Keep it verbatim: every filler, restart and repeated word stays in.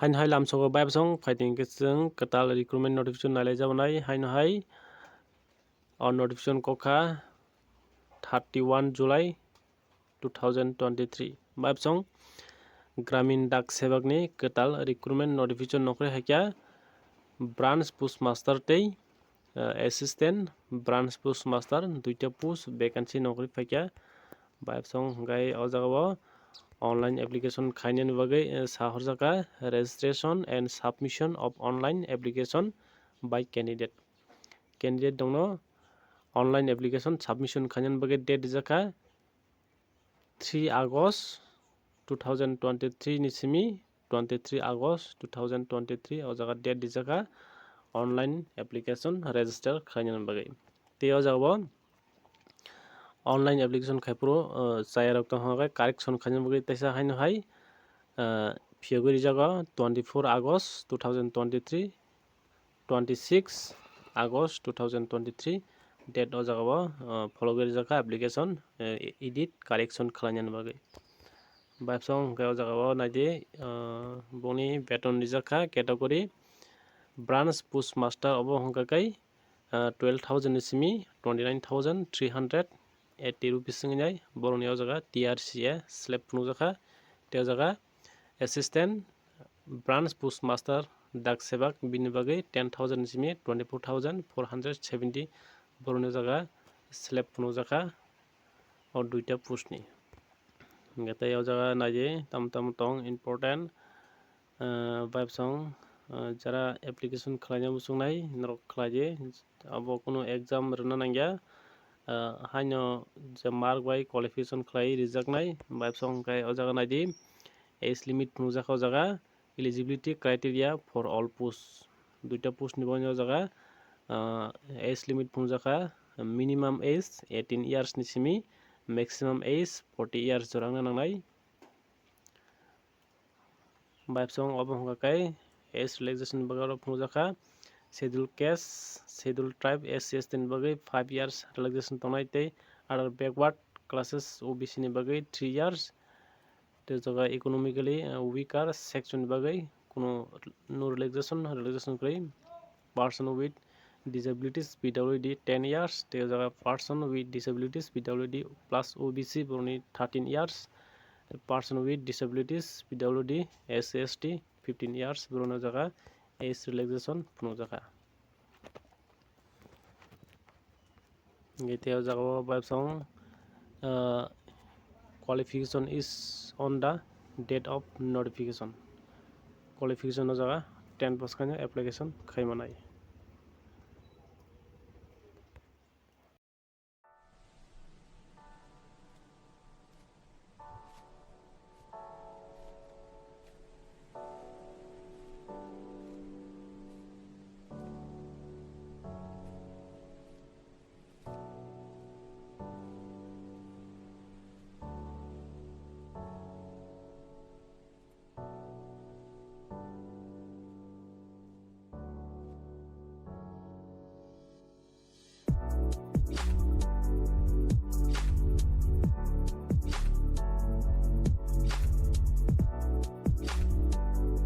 Haino hai lamsogo bai bosong phaiteng khe chwng kwtal recruitment notification nailai jabanai. Haino hai o notification kokha thirty one July two thousand twenty three. Bai bosong Gramin Dak Sebak ni kwtal recruitment notification nokre haikya branch postmaster tei assistant branch postmaster duita post vacancy nokri phaikya. Bai bosong hwnkhe o jagao online application khainani bagwi sahorjakha registration and submission of online application by candidate. Candidate dongno online application submission khainani bagwi date rijakha three August two thousand twenty three ni simi twenty three August two thousand twenty three o jaga date rijakha online application register khainani bagwi. Tei o jagao online application khaiphuru chayarok tongkha correction khainani bagwi teisa haino hai phiyogwi rijago twenty four August two thousand twenty three, twenty six August two thousand twenty three date o jagao phologwi rijakha application edit correction khlainani bagwi. Bai bosong hwnkhe o jagao naidi boni beton rijakha category branch postmaster obo hwnkha khe twelve thousand ni simi twenty nine thousand three hundred eighty rupees wngnai. Borokni o jaga T R C A slab phunukjakha. Tei o jaga assistant branch postmaster Dak Sebak bini bagwi ten thousand ni simi twenty four thousand four hundred seventy borokni o jaga slab phunukjakha o duita post ni. Hwnkhe tei o jaga naidi tamo tamo tong important bai bosong jara application khlaina muchungnai norok khlaidi. Abo kunu exam rwna nangya haino je mark bai qualification khlai rijaknai. Bai bosong hwnkhe o jaga naidi age limit phunukjak o jaga eligibility criteria for all posts duita post ni bagwi o jaga age limit phunukjakha minimum age eighteen years ni simi maximum age forty years jora wngna nangnai. Bai bosong obo hwnkha khe age relaxation bagwi oro phunukjakha schedule caste, schedule tribe, S C S T ni bagwi five years relaxation tongnai tei other backward classes O B C ni bagwi three years. Tei o jaga economically weaker section ni bagwi kunu no relaxation, relaxation kwrwi. Person with disabilities P W D ten years, tei o jaga person with disabilities P W D plus O B C borokni thirteen years, person with disabilities P W D S C S T fifteen years borokno o jaga age relaxation phunukjakha. Hwnkhe tei o jaga o bai bosong qualification is on the date of notification. Qualification o jaga ten pass khaino application khai manai.